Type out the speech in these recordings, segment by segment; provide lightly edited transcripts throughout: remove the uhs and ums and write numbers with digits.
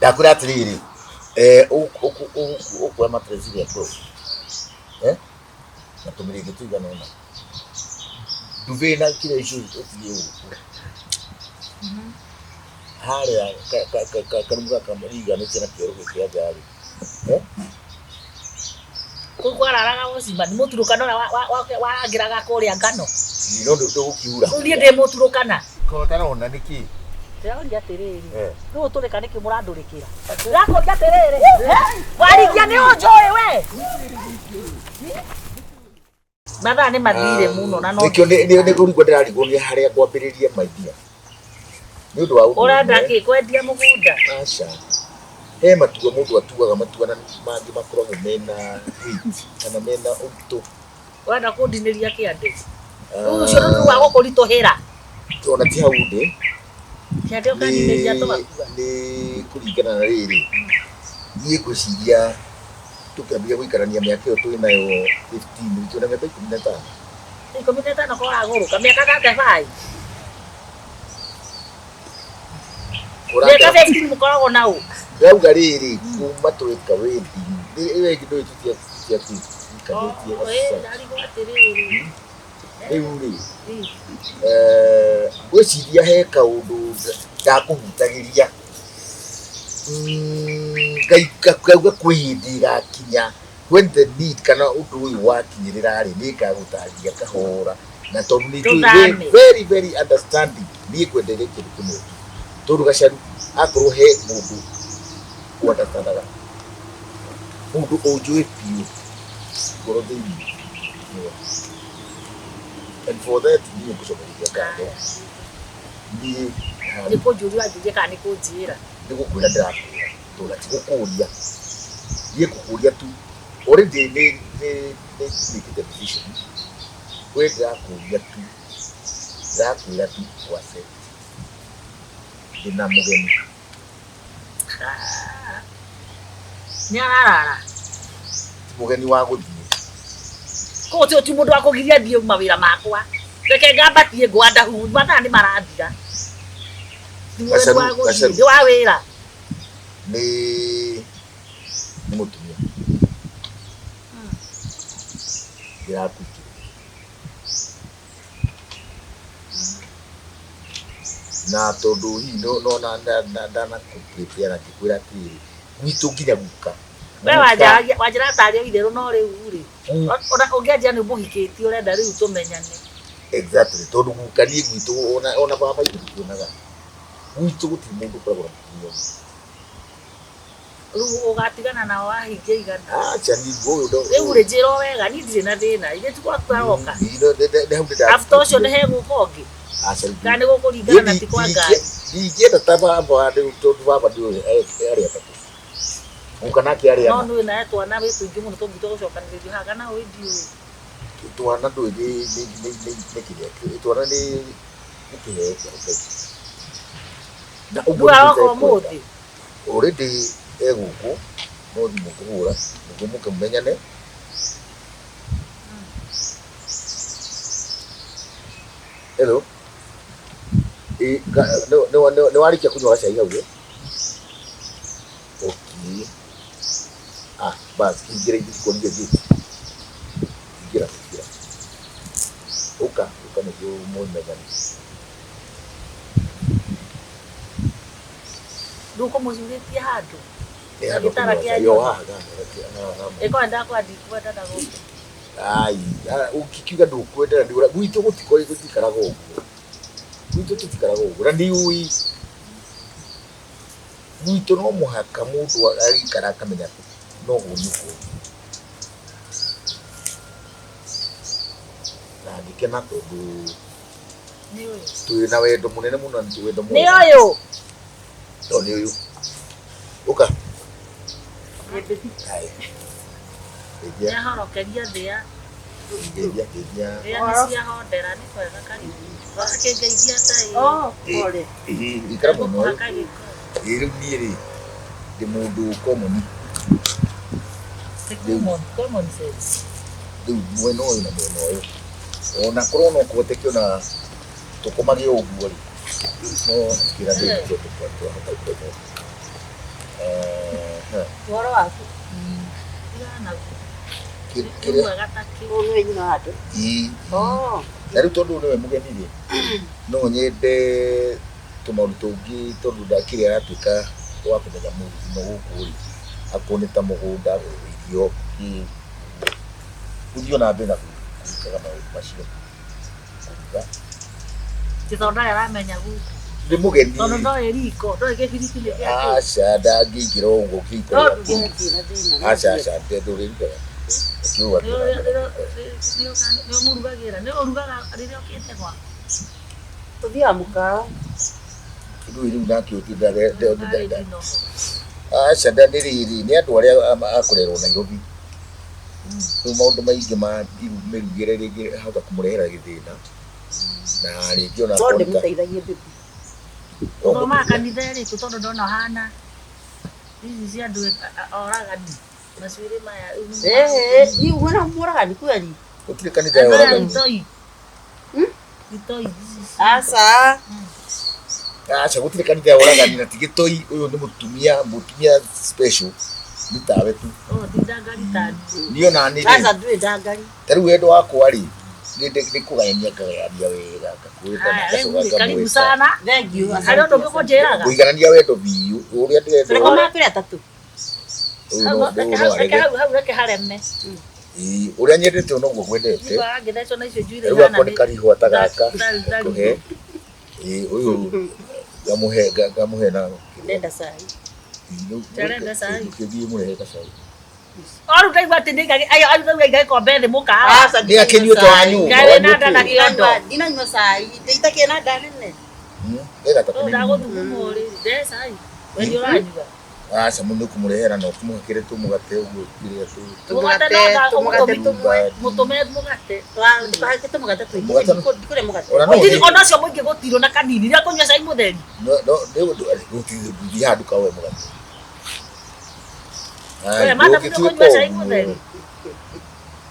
Ndakwĩra atĩrĩrĩ, eh, ũkuoya mattress ĩrĩa ngũrũ, eh, na tũmĩrĩngĩ tũigana ũna, ndube na kĩrĩa icio ũtige gũkũ harĩa karumu gaka riganĩtie na kĩoro gĩkĩ kĩa nja rĩ, eh? Kũu kwararaga ũcima nĩ mũturũkana ũrĩa warangĩraga kũrĩa ngano. No ndũgũkiura. Rĩu niĩ ndĩ mũturũkana. Kotarona nĩkĩ? Ndĩroria atĩrĩrĩ, rĩu ũtũrĩka nĩkĩ mũrandũrĩkĩra? Ndĩrakũria atĩrĩrĩ, warigia nĩ ũnjũĩ we? Mathaa nĩ mathire mũno na no Nĩkĩo nĩ kũrigwo ndĩrarigwo nĩ harĩa ngwambĩrĩria my dear. Nĩ ũndũ wa ũndũ Ũrenda ũmwe. kĩ kwendia mũgũnda? Aca. He matua mũndũ atuaga matua na mangĩ makoragwo mena weight kana mena ũritũ. Ũrenda kũndinĩria kĩande? Rĩu ũcio nĩ wa gũkũritũhĩra. Ona ti hau ndĩ. Kĩande ũkandinĩria tũgakua. Nĩ kũringana na rĩrĩ, niĩ ngwĩciria tũkĩambia gũikarania mĩaka ĩyo twĩ nayo 15, twĩ na mĩaka 15. 15 ko ũragũrũka mĩaka 35. Mĩaka 15 mũkoragwo na ũ? Ndauga rĩrĩ, kuma tweka wedding, ĩyo ĩngĩ ndũĩ tũtiakikanĩtie. Oh, ĩ, ndarigwo atĩrĩrĩ. Rĩu rĩ, ngwĩciria he kaũndũ ndakũhutagĩria, ngauga kwĩ hĩndĩ ĩgakinya when the need kana ũndũ ũyũ wakinyĩrĩra rĩ, nĩ ngagũtarĩria kahora, na tondũ nĩ njũĩ wĩ very very understanding, niĩ ngwendeire kĩndũ kĩmwe tu, tondũ Gacaru akorwo he mũndũ ũ understand aga, mũndũ ũnjũĩ biũ ngoro thĩiniĩ nĩwe. And for that niĩ ngũcokeria ngatho. Niĩ Nĩ kũnjũria ũranjũria kana nĩ kũnjĩra? Nĩ gũkwĩra ndĩrakwĩra, tondũ na ti gũkũria. Niĩ ngũkũria tu, already nĩ nĩ nĩ nĩkĩte decision, we ndĩrakũria tu, ndĩrakwĩra tu ũ accept. Ndĩna mũgeni. Nĩ ararara. Ti mũgeni wa gũthiĩ. Koguo ti mũndũ wa kũgiria thiĩ mawĩra makwa. Reke ngambatie ngwa ndahu, mathaa nĩ marathira. Ti mũgeni wa gũthiĩ, nĩ wa wĩra. Nĩ nĩ mũtumia. Ndĩrakuĩkĩrĩria. Na tondũ hihi no ndanakũ prepare na ngĩkwĩra atĩrĩrĩ, gwitũ nginya guka. We wanjĩra tarĩ o itherũ no rĩu rĩ, ona ũngĩanjĩra nĩ ũmũhikĩtie ũrenda rĩu tũmenyane. Exactly, tondũ guka niĩ gwitũ ona baba itũ tũtionaga. Gwitũ gũtirĩ mũndũ ũkoragwo na mũtumia ũmwe. Rĩu ũgatigana nao wahingia igana. Acha niĩ ũyũ ndo. Rĩu rĩ njĩra o wega niĩ ndirĩ na thĩna. Ithe ti gwaku aroka. After ũcio nĩ hegũka ũngĩ. Aca rĩu. Kana nĩ gũkũringana na ti kwa ngari. Ndingĩenda ta baba rĩu tondũ baba nĩ arĩ atatũ. Guka nake arĩ No ana. nĩ nawe twana wĩ tũingĩ mũno tũngĩtua gũcokanĩrĩrio haha kana ũĩ ndiũĩ. Twana ndũĩ nĩ nĩ nĩ nĩ nĩ kĩrĩa twana nĩ nĩ kĩheo kĩa Ngai. Na ũguo Rĩu nĩguo aroka itekwenda. ũmũthĩ. Already e gũkũ no thimũ ngũhũra nĩguo mũke mũmenyane. Hello. Ĩ, nĩ warĩkia kũnyua gacai hau ĩ? Okay. Ah, bas, ingĩra ithiĩ kuonia gate. Ingĩra, ingĩra. Ũka, ũka nĩguo mũmenyane. Rĩu ũkũmũcurĩtie handũ? Nĩ handũ Gĩtara kũnyua kĩa cai. O nyoni. haha, haha, haha, haha. Ĩkorwo ndakwa ndikwenda na gũkũ. Ai, ũngĩkiuga ndũkwenda na ndũra gwitũ gũtikaraga ũguo. Gwitũ tũtikaraga ũguo na nĩ ũĩ gwitũ no mũhaka mũndũ agĩikara akamenya no ũguo. Na ngĩkena tondũ Nĩ ũyũ. twĩ na wendo mũnene mũno na wendo Nĩ mwega. ũyũ. No nĩ ũyũ. Ũka. Haya. Geithia, Nĩahorokeria thĩa. geithia, geithia. Thĩa nĩ ciahondera nĩ kwega karibu. Akĩngeithia ta ĩ. Oh, pole. Ĩĩ, ikara mwena ũyũ. Egũkũhaka gĩko. Ĩĩ, rĩu niĩ rĩ, ndĩ mũndũ common. Ti common sense. Rĩu mwena ũyũ na mwena ũyũ. Ona korwo no kũhoteke ona tũkomage o ũguo rĩ, no kĩra ndĩ twahota gũkoma. Ũhoro waku. Tigana naguo. Kĩ- Nĩ kĩrĩa mwega ta kĩ. Ũyũ nĩwe nyina wa andũ. Ii. Oh. Na rĩu tondũ nĩwe mũgeni rĩ, no nyende tũmaũndũ tũngĩ tondũ ndakĩrĩ aratuĩka wa kũmenya mũno gũkũ rĩ, akorwo nĩ ta mũgũnda, irio, kĩ, ũthiĩ ona mbere na gwĩkaga maũndũ macio, kũruga. Ti tondũ ndarĩ aramenya gũkũ. Nĩ mũgeni. Tondũ ndoĩ riko, ndoĩ gĩbiriti nĩ gĩa kĩ. Aca ndangĩingĩra ũguo kĩhiko No gĩaku. nduge. Ndirĩ na thĩna. Aca aca ndũrĩrugaga. Ũkiuga Nĩ ũmũrugagĩra, nĩ ũrugaga rĩrĩa ũkĩte gwaku. Tũthiaga mũkawa. Rĩu rĩu nake ũtinda Ndarĩ ndinoho. Aca nda nĩ rĩrĩ nĩ andũ arĩa akũrerwo Nairobi. Rĩu maũndũ maingĩ ma mĩrugĩre rĩngĩ ahota kũmũrehera gĩthĩna. Na rĩngĩ ona No akorwo nĩ ta- ndĩmũteithagie bibi. no Ũthomaga mũteithie. kanitha ĩrĩkũ tondũ ndona ũhana ici cia andũ oragani macuĩrĩ maya rĩu nĩ Eh, ni wona mũragani kweli. Gũtirĩ kanitha ya Andũ aya oragani. itoi. Hmm? Itoi ici Aca. Aca gũtirĩ kanitha ya oragani na ti gĩtoi ũyũ nĩ mũtumia mũtumia special nĩ tawe tu. Oh, ti ndangari tani. Niĩ ona niĩ rĩ, Aca ndũrĩ ndangari. ta rĩu wendo wakwa rĩ nĩ kũgayania ngagayania wega ngakwĩta na Haya, rĩu ngacoka rĩ, karibu ngamwĩta. sana. Thank you. Harĩ ũndũ ũngĩ ũkũnjĩraga? Kũiganania wendo biũ ũrĩa ndĩrenda Tũrĩ mapere atatũ. ũyũ Hau no reke ũyũ no hau reke arege. hau hau reke hareme. Ĩĩ, ũrĩa nyendete ũyũ noguo ngwendete. Ndigua angĩthecwo na icio njuĩrĩ Rĩu ihana akwa nĩ nĩ karihũa ta gaka Ndari- ndari- ngakũhe. Ĩĩ, ũyũ ngamũhe ngamũhe na Ndenda cai. Ndarenda cai. Kĩthiĩ mũrehe gacai. O rĩu ndaigua atĩ nĩ ayo ayo ndaigua gĩkombe thĩ mũkawa. Aca Nĩ akĩnyuĩte wa nyũmba. Ngai wĩna nda na kĩondo. Ndinanyua cai. Ndĩitakĩrĩ na nda nene. Gagata Rĩu kanini. ndagũthuguma rĩrĩ nde cai. We nĩ ũranyua. Aca mũno kũmũrehera na ũkĩmũhakĩre tũmũgate ũguo kĩrĩa tũ Mũgate no nga- Tũmũgate tũmwe. Mũtũme mũgate. Ndũkahake mũgate tũingĩ. Mũgate- Ndikũrĩa mũgate. Ona no Gũtirĩ ũthiĩ- ona ũcio mũingĩ gũtirĩ ona kanini. Rĩrĩa kũnyua cai mũtheri. no no nĩ ũndũ gũthiĩ handũ kaoe mũgate. We, madam, nĩ ũkũnyua cai mũtheri.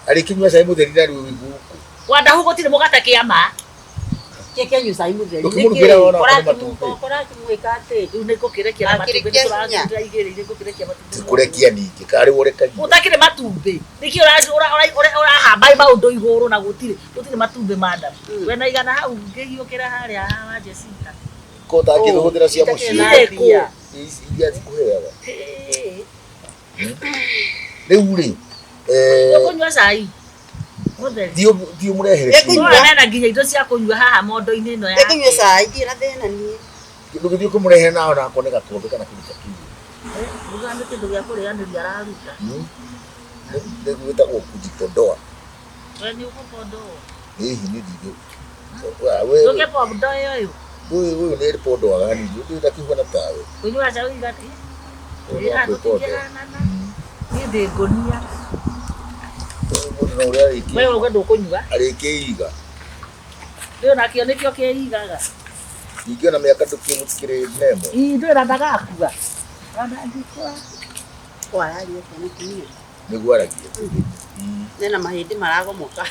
Arĩkĩnyua cai mũtheri na rĩu gũkũ. Wandahu gũtirĩ mũgate kĩama. Kĩke nyua cai mũtheri. Ũkĩmũrugĩra wona okorwo nĩ matumbĩ. Ũrakĩmwĩka atĩ. Rĩu nĩ ngũkĩrekia na matumbĩ Akĩrekia nĩ hinya. tũragĩra igĩrĩ nĩ ngũkĩrekia matumbĩ. Ti kũrekia ningĩ karĩ ũrekagia. Gũtakĩrĩ matumbĩ. Nĩkĩ ũrahamba maũndũ igũrũ na gũtirĩ gũtirĩ matumbĩ madam. Mm. We na igana hau ngĩhiũkĩra harĩa wa Jessica. Ko ũtangĩhũthĩra cia mũciĩ. Irĩ kũ? Ici iria cikũheaga. Hĩ. Rĩu rĩ, Ũkũnyua cai mũtheri. thiĩ ũmũrehere Ĩkũnyua. kĩndũ. Nona na nginya indo cia kũnyua haha mondo-inĩ ĩno ya. Ndĩkũnyua cai ndirĩ na thĩna niĩ. Ndũgĩthiĩ kũmũrehere na ona akorwo nĩ gakombe kana kĩndũ ta kĩu. Ruga nĩ kĩndũ gĩa kũrĩanĩria araruta. Nĩ gwĩtagwo kujipodoa. We nĩ ũgũbondwo. Hihi nĩ ndingĩ. Ndũngĩbondo ũyũ. Ũyũ ũyũ nĩ pondoaga hanini, ũyũ ndakĩhuana tawe. Kũnyua cai igati. Ũyũ no kwĩpondoa. Tũtingĩhanana. Niĩ ndĩ ngũnia. Ũyũ mũndũ no ũrĩa We ũrauga ndũkũnyua. arĩkĩiga. Rĩu nakĩo nĩkĩo kĩigaga. Ningĩ ona mĩaka ndũkĩmũtikĩrĩ nemo. Ii ndwĩra ndagakua. Ona ndikua. Ko araria atĩa mũtumia. Nĩguo aragia. Nena mahĩndĩ maragomoka.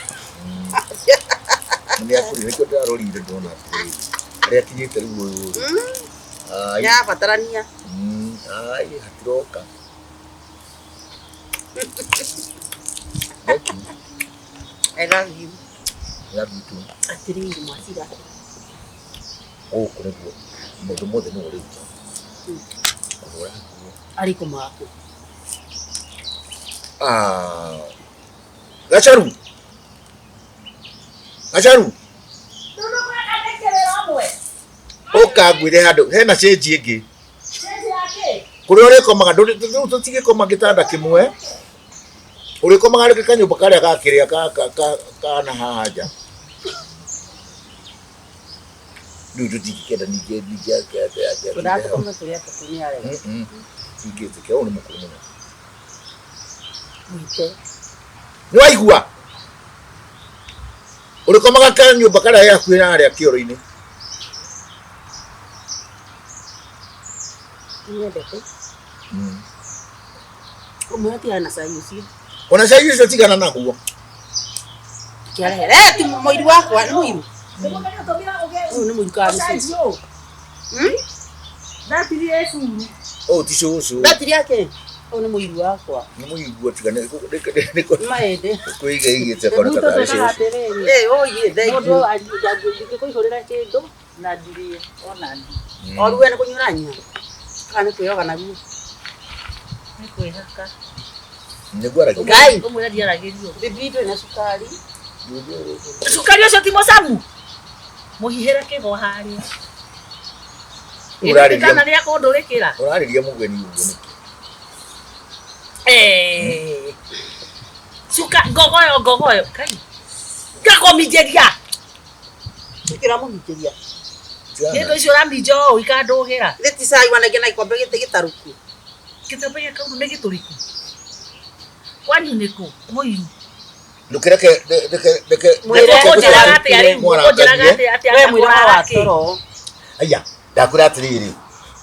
Nĩ akũrire nĩkĩo ndĩrarorire ndona atĩrĩrĩ. Harĩa akinyĩte rĩu ũyũ rĩ. Ai, Nĩarabatarania. ai, hatiroka. Thank you. I love you. Love you too. Atĩrĩrĩ mwacira. Gũkũ nĩguo maũndũ mothe nĩwe ũrĩruta. Kũhũra nguo. Arĩ kũmaku. Ah. Gacharu. Gacharu. Ũka ngwĩre handũ hena cĩnji ĩngĩ. Kũrĩa ũrĩkomaga rĩu tũtigĩkoma gĩtanda kĩmwe. Ũrĩkomaga rĩngĩ kanyũmba karĩa ga kĩrĩa ka ka ka kana haha nja. Rĩu tũtingĩkenda ningĩ ningĩ ake ake ake. Tũratũkoma tũrĩ atatũ nĩ arega. Ingĩtĩkia ũyũ nĩ mũkũrũ mũno. Mwite. Nĩ waigua? Ũrĩkomaga kanyũmba karĩa ge hakuhĩ na harĩa kĩoro-inĩ. Nyendete. Ũmwe atigana na cai ũcio. Ona cai ũcio tigana naguo. Kĩarehere. Eh, ti mũiru wakwa nĩ mũiru. Ũyũ nĩ mũiru kana nĩ cũcũ? Ndatirie ĩcuru. Ũyũ ti cũcũ. Batiri yake. Ũyũ nĩ mũiru wakwa. Nĩ mũiru tiga nĩ Maĩndĩ. kwĩiga igĩte kona Mũndũ ta twĩkaga ũcio. atĩrĩrĩ. Eh, oye, thank Mũndũ you. angĩkũihũrĩra kĩndũ na ndirĩe ona niĩ. O rĩu we nĩ kũnyua ũranyua? Kana nĩ kwĩyoga naguo? Nĩ kwĩhaka. Nĩguo aragia. Ngai. Ũmwĩre ndiaragĩrio. Bibi ndũrĩ na cukari. Cukari ũcio ti mũcamu. Mũhihĩre kĩgo harĩa. Ũrarĩria- Kana nĩ akũndũrĩkĩra. Ũrarĩria mũgeni ũguo nĩkĩ? Eh. Cuka ngogoyo ngogoyo. Kai. Ngakũminjĩria. Nĩkĩ ũramũminjĩria? Kĩndũ icio ũraminja ũũ ikandũgĩra. Githĩ ti cai wanengera na gĩkombe gĩtĩ gĩtarũku? Gĩkombe gĩkau nĩ gĩtũrĩku. Kwanyu nĩkũ? Mũiru. Ndũkĩreke reke reke Mwĩre Ũkũnjĩraga atĩa rĩu? Ũkũnjĩraga atĩa atĩa We mwĩra wa ngũraga kĩ? toro. Aya, ndakwĩra atĩrĩrĩ,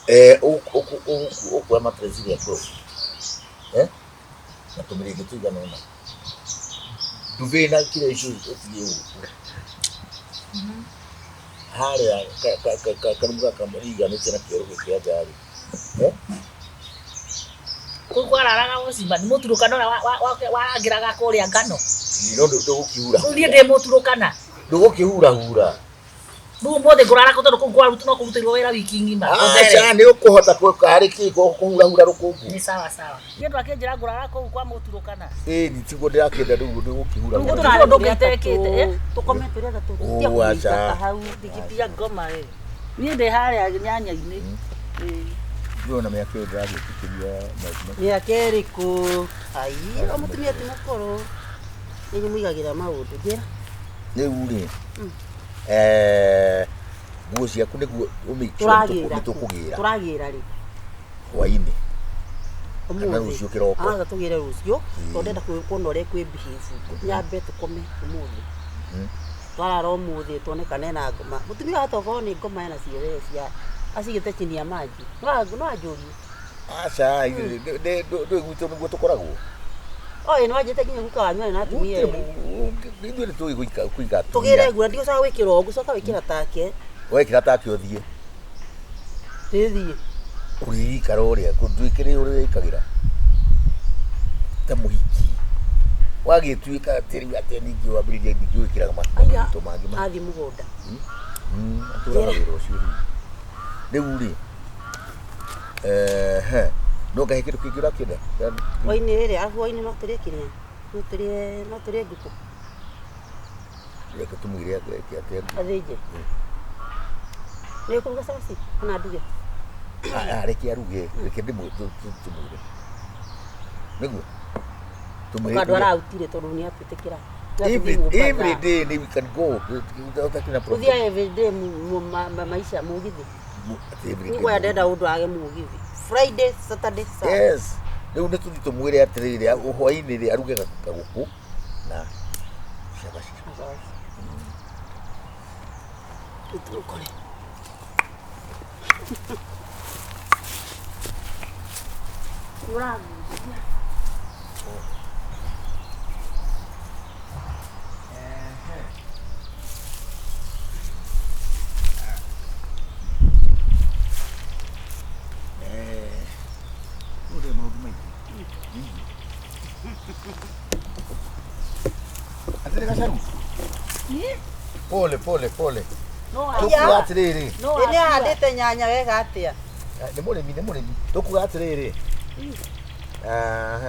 eh, ũkuoya mattress ĩrĩa kũu, eh, na tũmĩrĩngĩ tũigana ũna, duvet na kĩrĩa icio ũtige gũkũ harĩa karumu gaka riganĩtie na kĩoro gĩkĩ kĩa nja rĩ, eh, Kũu kwararaga gũcimba nĩ mũturũkana ũrĩa warangĩraga kũrĩa ngano. No ndũgũkĩhura Rĩu niĩ ndĩ mũturũkana. Ndũgũkĩhurahura. Rĩu ũmũthĩ ngũrara kũ tondũ kũu kwarutwo no kũrutĩrwo wĩra wiki ng'ima. Gũthere. Aca nĩ ũkũhota karĩ kĩ kũhurahura rũkũngũ. Nĩ sawa sawa. Niĩ ndũ akĩnjĩra ngũrara kũu kwa mũturũkana. Ĩni tiguo ndĩrakĩenda rĩu ndũgũkĩhurahura. Rĩu gũtirĩ ũndũ ũngĩ itekĩte, eh? Tũkome tũrĩ atatũ. Oh, Tia kũingata aca. hau. Ndikitia ngoma ĩ. Niĩ ndĩ harĩa nyanya-inĩ. Ĩĩ. Ndĩrona mĩaka ĩyo ndĩragĩtĩkĩria maũndũ macio. Mĩaka ĩrĩkũ? Ai, o mũtumia ti mũkũrũ. Nĩ mũigagĩra maũndũ. Njĩra. Rĩu rĩ, eh, nguo ciaku nĩguo ũmake sure Tũragĩra. nĩ tũkũgĩra Tũragĩra rĩ? hwainĩ kana Ũmũthĩ. rũciũ kĩroko. Aca tũgĩre rũciũ tondũ ndenda kuona ũrĩa kwĩ behave. Nyambe tũkome ũmũthĩ. Twarara ũmũthĩ tuone kana ena ngoma. Mũtumia wahota gũkorwo nĩ ngoma ena cio we cia acigĩte chini ya maji. No anjũrie. Aca ndũĩ gwitũ nĩguo tũkoragwo. Oĩ nĩ wanjĩte nginya guka wanyu arĩ na atumia erĩ. Ithuĩ nĩ tũĩ kũiga atumia. Tũgĩre nguo ndigũcoka gwĩkĩra ũũ ngũcoka gwĩkĩra take. Wekĩra take ũthiĩ. Ndĩthiĩ. Ũrĩikara ũrĩa ndwĩkĩre ũrĩa wĩkagĩra ta mũhiki. Wagĩtuĩka atĩ rĩu atĩ ningĩ wambĩrĩria ningĩ gwĩkĩraga Aya, maũndũ mangĩ ma athiĩ mũgũnda. Atũraga wĩra ũcio rĩu. Rĩu rĩ, ehe, no ngahe kĩndũ kĩngĩ ũrakĩenda? Hwainĩ rĩrĩ, arabu hwainĩ no tũrĩe kĩrĩa? No tũrĩe no tũrĩe ngũkũ. Reke tũmwĩre eke atĩa. Athĩnje. Nĩ ũkũruga cabaci kana nduge? Ah, reke aruge, reke tũmwĩre. Nĩguo? Tũmwĩre. Andũ arautire tondũ nĩ atwĩtĩkĩra. Every day we can go. Ũtakĩrĩ na problem. Gũthiaga every day maisha mũgithi. Atĩ every day. Nĩ kwaya ndenda ũndũ age mũgithi. Friday, Saturday, Sunday. Yes. Rĩu nĩ tũthiĩ tũmwĩre atĩrĩrĩ, hwainĩ rĩ aruge kagũkũ na cabaci. Tũkore. Ũrĩa maũndũ maingĩ. Atĩrĩ gacaru. Pole pole pole. No Tũkuga atĩrĩrĩ. no Ĩ nĩ ahandĩte nyanya wega atĩa? Nĩ mũrĩmi nĩ mũrĩmi. Tũkuga atĩrĩrĩ.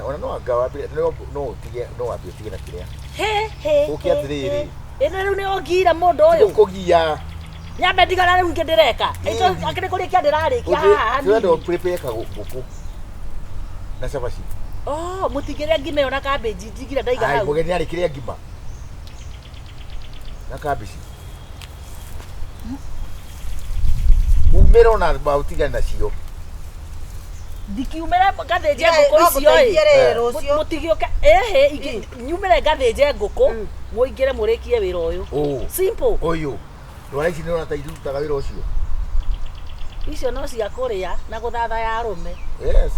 Ona no anga wambire no ũtige no wambie ũtige na kĩrĩa. He he. Ũke atĩrĩrĩ. Ĩno rĩu nĩ ũngiira mũndũ ũyũ. Tũkũgia. Nyambe ndigana rĩu ingĩ ndĩreka. Ĩto akĩrĩ kũrĩkia ndĩrarĩkia haha Tũrenda hanini. prepare kagũkũ na cabaci. Oh, mũtingĩrĩa ngima ĩyo na cabbage njigire ndaiga Ai hau. mũgeni arĩkĩrĩa ngima. Na cabbage. Umĩra ona ũtigane nacio. Ndikiumĩre ngathĩnje Ngai, ngũkũ no icio ngũteithie ĩ. rĩ rũciũ. Mũtigĩũke ĩhĩ nyumĩre ngathĩnje ngũkũ mũingĩre mũrĩkie wĩra ũyũ. Ũũ. Simple. Ũyũ. Ndwara ici nĩ ũrona ta irutaga wĩra ũcio. Icio no cia kũrĩa na gũthathaya arũme. Yes.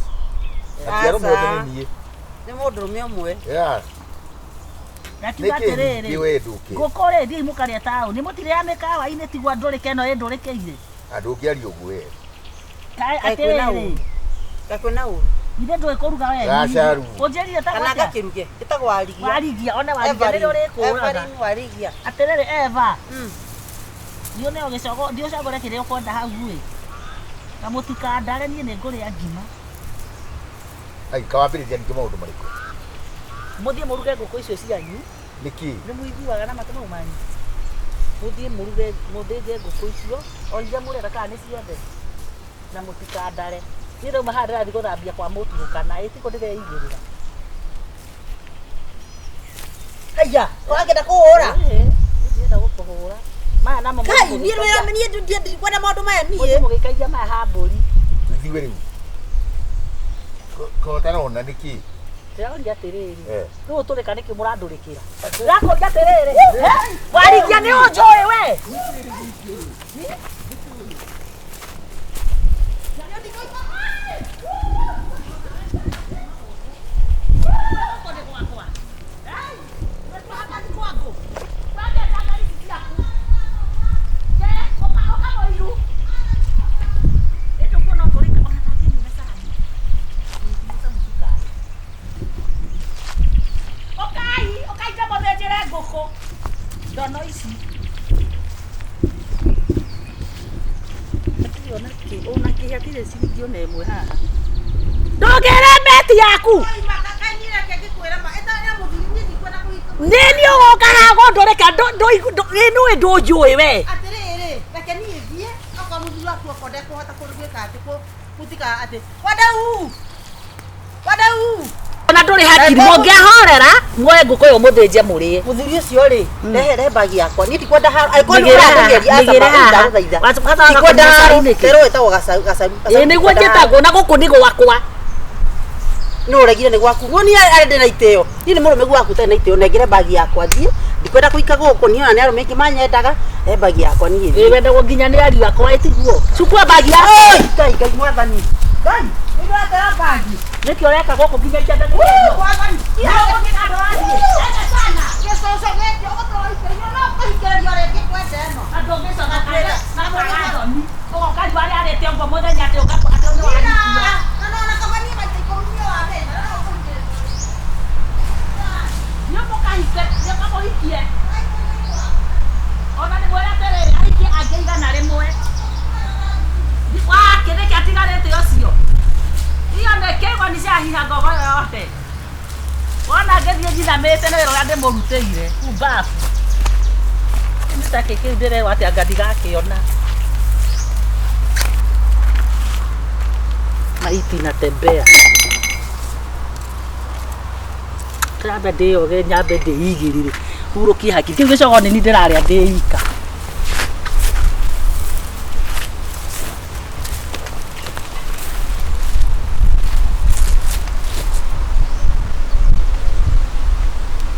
Ati arũme othe Aca. nĩ niĩ. Nĩ mũndũrũme ũmwe. Yeah. Ngakiuga Nĩkĩ atĩrĩrĩ. ningĩ we ndũkĩ? Ngũkũ rĩ thiĩi mũkarĩe taũni mũtirĩa mĩkawa-inĩ tigwo ndũrĩke ĩno ĩndũrĩkĩire. Andũ ũngĩaria ũguo we. Kaĩ Kaĩ kwĩna atĩrĩrĩ. ũru? Kaĩ kwĩna ũru? Ithe ndũĩ kũruga we. Gacaru. Ũnjĩrire Kana tagwo atĩa? ngakĩruge. Ĩtagwo warigia. Warigia, one warigia nĩrĩo rĩkũraga. Evelyn Warigia. Atĩrĩrĩ Eva, Mm. thiĩ ũneo gĩcogo, thiĩ ũcagũre kĩrĩa ũkwenda hau ĩ. Na mũtikandare niĩ nĩ ngũrĩa ngima. Ai, kawambĩrĩria ningĩ maũndũ marĩkũ? Mũthiĩ mũruge ngũkũ icio cianyu. Nĩkĩ? Nĩ mũiguaga na matũ mau manyu. Mũthiĩ mũruge, mũthĩnje ngũkũ icio, o iria mũrenda kana nĩ ciothe. Na mũtikandare. Niĩ ndauma haha ndĩrathiĩ gũthambia kwa mũturũkana, ĩ tiguo ndĩreigĩrĩra. Haiya, ũrakĩenda kũhũra? Ĩĩ, niĩ ndirenda gũkũhũra. Maya namo Kai, mũthiĩ niĩ wĩra niĩ ndikwenda maũndũ maya mũthiĩ niĩ. mũgĩikagia maya ha mbũri. Ithuĩ rĩu. Ko ũtarona nĩkĩ? Ndĩroria atĩrĩrĩ, Eh. rĩu ũtũrĩka nĩkĩ mũrandũrĩkĩra? Ndĩrakũria atĩrĩrĩ, warigia nĩ ũnjũĩ we? Ũkai, ũkai ndamũthĩnjĩre ngũkũ. Ndono ici. Hatirĩ ona kĩ, ona kĩ hatirĩ ciringi ona ĩmwe haha. Ndũngĩre meti yaku. Nĩ niĩ ũgoka haha gũndũrĩka ĩ nĩũĩ ndũnjũĩ we. Atĩrĩrĩ, reke niĩ thiĩ, okorwo mũthuri waku okorwo ndekũhota gwĩka atĩ gũtika atĩ wadau wadau. Ona ndũrĩ hakiri mũngĩahorera muoye ngũkũ ĩyo mũthĩnje mũrĩe. Mũthuri ũcio rĩ, rehe mbagi yakwa. Niĩ ndikwenda haro. Angĩkorwo nĩ Mĩgĩre haha, ũrangeria aca mĩgĩre haha. ndagũthaitha. Wacoka Ndikwenda kũnyua haro. cai nĩkĩ? Rero wĩtagwo gacaru gacaru. Ĩ nĩguo njĩtagwo na gũkũ nĩ gwakwa. Nĩ ũregire nĩ gwaku. Niĩ arĩ ndĩ na itĩo. Niĩ nĩ mũrũme gwaku ũtarĩ na itĩo. Nengere mbagi yakwa thiĩ. Ndikwenda kũika gũkũ. Niĩ ona nĩ arũme aingĩ manyendaga. Rehe mbagi yakwa niĩ Ĩ thiĩ. wendagwo nginya nĩ ariũ akwa ĩ tiguo. Cukua mbagi yaku. Oi, Ngai Ngai mwathani. Ngai, nĩ ndĩratera mbagi. Nĩkĩ ũreka gũkũ nginya ikianda Woo, mwathani. Nĩ Gĩcũcũ gĩkĩ ũgũtũra ũikĩrĩrio no kũhikĩrĩrio rĩngĩ kwenda ĩno. Na nona kaba niĩ maita ikũmi niĩ wa mbere, na no kũhikĩrĩrio. Ona nĩ mwĩre atĩrĩrĩ ahikie angĩ igana rĩmwe wake nĩkĩ atigarĩte ũcio iyo nĩ kĩgoni ciahiha ngogo yothe wona ngĩthiĩ njinamĩte nĩ wĩra ũrĩa ndĩmũrutĩire kuu mbabu nĩ ta kĩ kĩu ndĩrerwo atĩ anga ndigakĩona maiti natembea ndĩrambe ndĩyoge nyambe ndĩigĩrĩre hurũkie hakiri kĩu gĩcogo nĩ niĩ ndĩrarĩa ndĩ ika.